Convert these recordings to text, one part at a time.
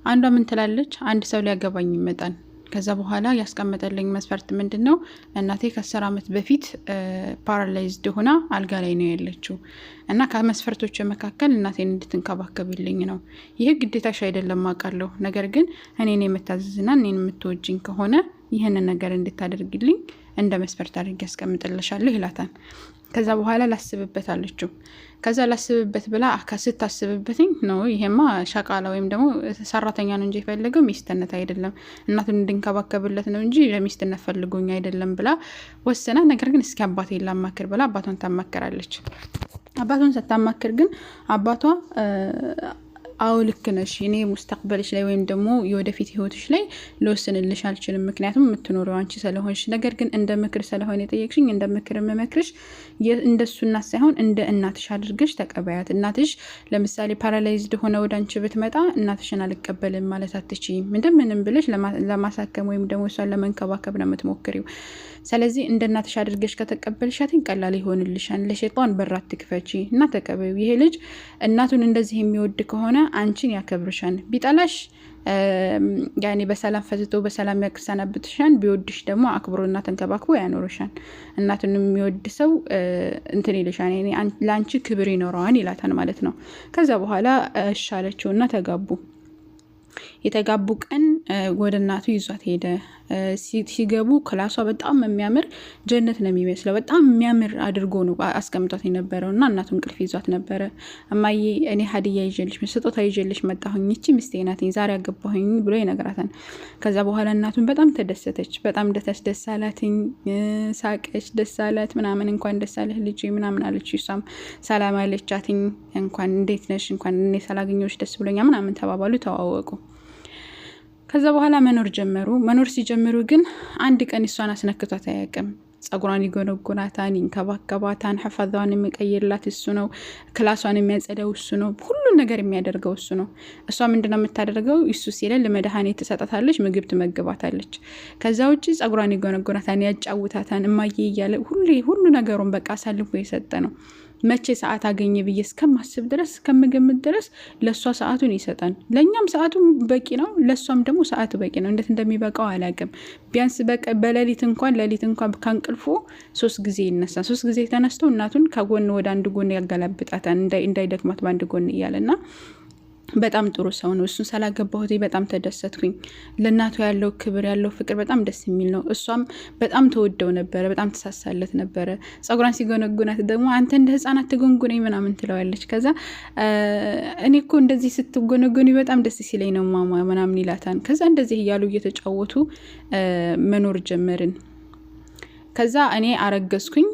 አንዷ ምን ትላለች? አንድ ሰው ሊያገባኝ ይመጣል። ከዛ በኋላ ያስቀመጠልኝ መስፈርት ምንድን ነው? እናቴ ከ10 ዓመት በፊት paralyzed ሆና አልጋ ላይ ነው ያለችው እና ከመስፈርቶች መካከል እናቴን እንድትንከባከብልኝ ነው። ይህ ግዴታሽ አይደለም አውቃለሁ። ነገር ግን እኔን የምታዘዝና እኔን የምትወጅኝ ከሆነ ይህንን ነገር እንድታደርግልኝ እንደ መስፈርት አድርጌ ያስቀምጥልሻለሁ ይላታል። ከዛ በኋላ ላስብበት አለችው። ከዛ ላስብበት ብላ ስታስብበትኝ ነው ይሄማ ሸቃላ ወይም ደግሞ ሰራተኛ ነው እንጂ የፈለገው ሚስትነት አይደለም፣ እናቱን እንድንከባከብለት ነው እንጂ ለሚስትነት ፈልጎኝ አይደለም ብላ ወስና፣ ነገር ግን እስኪ አባቴን ላማክር ብላ አባቷን ታማክራለች። አባቷን ስታማክር ግን አባቷ አዎ ልክ ነሽ፣ እኔ ሙስተቅበልሽ ላይ ወይም ደግሞ የወደፊት ህይወትሽ ላይ ልወስንልሽ አልችልም፣ ምክንያቱም የምትኖረው አንቺ ስለሆንሽ። ነገር ግን እንደ ምክር ስለሆነ የጠየቅሽኝ እንደ ምክር የምመክርሽ እንደሱ እናት ሳይሆን እንደ እናትሽ አድርገሽ ተቀበያት። እናትሽ ለምሳሌ paralyzed ሆነ ወደ አንቺ ብትመጣ እናትሽን አልቀበልም ማለት አትችይም። እንደምንም ብለሽ ለማሳከም ወይም ደግሞ እሷን ለመንከባከብ ነው የምትሞክሪው። ስለዚህ እንደ እናትሽ አድርገሽ ከተቀበልሻትኝ ቀላል ይሆንልሻል። ለሸይጣን በር አትክፈቺ እና ተቀበዩ። ይሄ ልጅ እናቱን እንደዚህ የሚወድ ከሆነ አንቺን ያከብርሻል። ቢጠላሽ ያኔ በሰላም ፈትቶ በሰላም ያሰናብትሻል። ቢወድሽ ደግሞ አክብሮና ተንከባክቦ ያኖርሻል። እናቱን የሚወድ ሰው እንትን ይልሻል፣ ለአንቺ ክብር ይኖረዋል ይላታል ማለት ነው። ከዛ በኋላ እሺ አለችውና ተጋቡ። የተጋቡ ቀን ወደ እናቱ ይዟት ሄደ። ሲገቡ ክላሷ በጣም የሚያምር ጀነት ነው የሚመስለው። በጣም የሚያምር አድርጎ ነው አስቀምጧት የነበረው እና እናቱ እንቅልፍ ይዟት ነበረ። እማዬ፣ እኔ ሀዲያ ይዤልሽ፣ ስጦታ ይዤልሽ መጣሁኝ፣ ይቺ ሚስቴ ናት፣ ዛሬ አገባሁኝ ብሎ ይነግራታል። ከዛ በኋላ እናቱን በጣም ተደሰተች። በጣም ደስ አላትኝ፣ ሳቀች፣ ደስ አላት ምናምን። እንኳን ደስ አለህ ልጄ ምናምን አለች። እሷም ሰላም አለቻትኝ። እንኳን እንዴት ነሽ፣ እንኳን እኔ ስላገኘሁሽ ደስ ብሎኛል ምናምን ተባባሉ፣ ተዋወቁ። ከዛ በኋላ መኖር ጀመሩ። መኖር ሲጀምሩ ግን አንድ ቀን እሷን አስነክቷት አያውቅም። ጸጉሯን ይጎነጉናታን፣ ይንከባከባታን፣ ሐፋዛዋን የሚቀይርላት እሱ ነው። ክላሷን የሚያጸዳው እሱ ነው። ሁሉን ነገር የሚያደርገው እሱ ነው። እሷ ምንድነው የምታደርገው? እሱ ሲለን ለመድኃኒት ትሰጣታለች፣ ምግብ ትመግባታለች። ከዛ ውጭ ጸጉሯን ይጎነጉናታን፣ ያጫውታታን፣ እማዬ እያለ ሁሉ ነገሩን በቃ አሳልፎ የሰጠ ነው። መቼ ሰዓት አገኘ ብዬ እስከማስብ ድረስ፣ እስከምገምት ድረስ ለእሷ ሰዓቱን ይሰጣል። ለእኛም ሰዓቱ በቂ ነው፣ ለእሷም ደግሞ ሰዓቱ በቂ ነው። እንዴት እንደሚበቃው አላውቅም። ቢያንስ በሌሊት እንኳን ሌሊት እንኳን ከእንቅልፉ ሶስት ጊዜ ይነሳል። ሶስት ጊዜ ተነስቶ እናቱን ከጎን ወደ አንድ ጎን ያገላብጣታል፣ እንዳይደክማት በአንድ ጎን እያለ። እና በጣም ጥሩ ሰው ነው። እሱን ስላገባሁት በጣም ተደሰትኩኝ። ለእናቱ ያለው ክብር፣ ያለው ፍቅር በጣም ደስ የሚል ነው። እሷም በጣም ተወደው ነበረ፣ በጣም ትሳሳለት ነበረ። ጸጉሯን ሲጎነጉናት ደግሞ አንተ እንደ ሕፃናት ትጎንጉነኝ ምናምን ትለዋለች። ከዛ እኔ እኮ እንደዚህ ስትጎነጉኒ በጣም ደስ ሲለኝ ነው ማማ ምናምን ይላታል። ከዛ እንደዚህ እያሉ እየተጫወቱ መኖር ጀመርን። ከዛ እኔ አረገዝኩኝ፣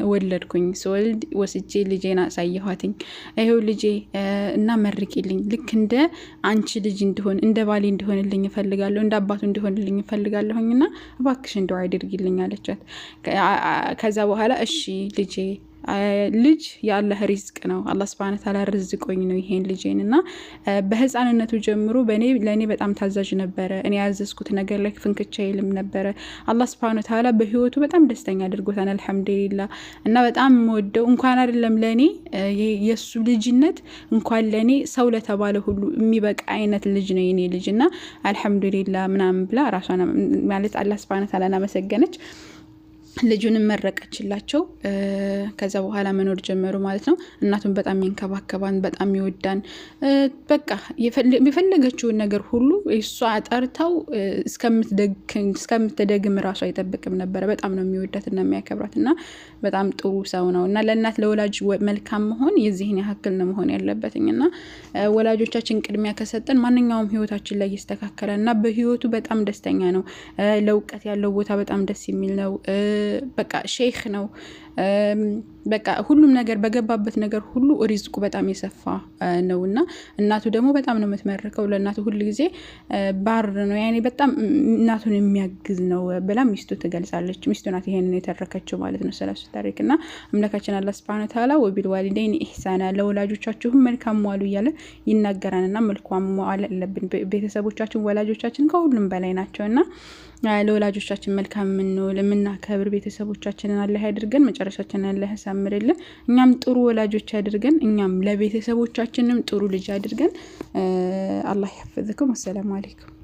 ወለድኩኝ። ስወልድ ወስጄ ልጄን አሳየኋትኝ። ይኸው ልጄ እና መርቂልኝ፣ ልክ እንደ አንቺ ልጅ እንዲሆን፣ እንደ ባሌ እንዲሆንልኝ እፈልጋለሁ፣ እንደ አባቱ እንዲሆንልኝ እፈልጋለሁኝ እና እባክሽ እንደው አድርጊልኝ አለቻት። ከዛ በኋላ እሺ ልጄ፣ ልጅ የአላህ ሪዝቅ ነው። አላህ ስብሐነ ተዓላ ርዝቆኝ ነው ይሄን ልጄን። እና በህፃንነቱ ጀምሮ በእኔ ለእኔ በጣም ታዛዥ ነበረ። እኔ ያዘዝኩት ነገር ላይ ፍንክቻ አይልም ነበረ። አላህ ስብሐነ ተዓላ በህይወቱ በጣም ደስተኛ አድርጎታል። አልሐምዱሊላ። እና በጣም የምወደው፣ እንኳን አይደለም ለእኔ የእሱ ልጅነት፣ እንኳን ለእኔ ሰው ለተባለ ሁሉ የሚበቃ አይነት ልጅ ነው የኔ ልጅ። እና አልሐምዱሊላ ምናምን ብላ ራሷን ማለት አላህ ስብሐነ ተዓላን አመሰገነች። ልጁንም መረቀችላቸው። ከዛ በኋላ መኖር ጀመሩ ማለት ነው። እናቱን በጣም ይንከባከባን፣ በጣም ይወዳን። በቃ የፈለገችውን ነገር ሁሉ እሷ ጠርተው እስከምትደግም እራሱ አይጠብቅም ነበረ። በጣም ነው የሚወዳት እና የሚያከብራት እና በጣም ጥሩ ሰው ነው። እና ለእናት ለወላጅ መልካም መሆን የዚህን ያክል ነው መሆን ያለበትኝ። እና ወላጆቻችን ቅድሚያ ከሰጠን ማንኛውም ህይወታችን ላይ ይስተካከላል። እና በህይወቱ በጣም ደስተኛ ነው። ለእውቀት ያለው ቦታ በጣም ደስ የሚል ነው። በቃ ሼክ ነው። በቃ ሁሉም ነገር በገባበት ነገር ሁሉ ሪዝቁ በጣም የሰፋ ነው። እና እናቱ ደግሞ በጣም ነው የምትመርከው። ለእናቱ ሁል ጊዜ ባር ነው፣ ያኔ በጣም እናቱን የሚያግዝ ነው ብላ ሚስቱ ትገልጻለች። ሚስቱ ናት ይሄንን የተረከችው ማለት ነው ስለሱ ታሪክ። እና አምላካችን አላህ ሱብሃነሁ ወተዓላ ወቢልዋሊደይን ኢሕሳና፣ ለወላጆቻችሁም መልካም ዋሉ እያለ ይናገራል። እና መልካም መዋል አለብን። ቤተሰቦቻችን፣ ወላጆቻችን ከሁሉም በላይ ናቸው እና ለወላጆቻችን መልካም የምንውል፣ የምናከብር ቤተሰቦቻችንን አላህ ያድርገን። መጨረሻችንን አላህ ያሳምርልን። እኛም ጥሩ ወላጆች አድርገን፣ እኛም ለቤተሰቦቻችንም ጥሩ ልጅ አድርገን። አላህ ያፈዝኩም። አሰላሙ አለይኩም።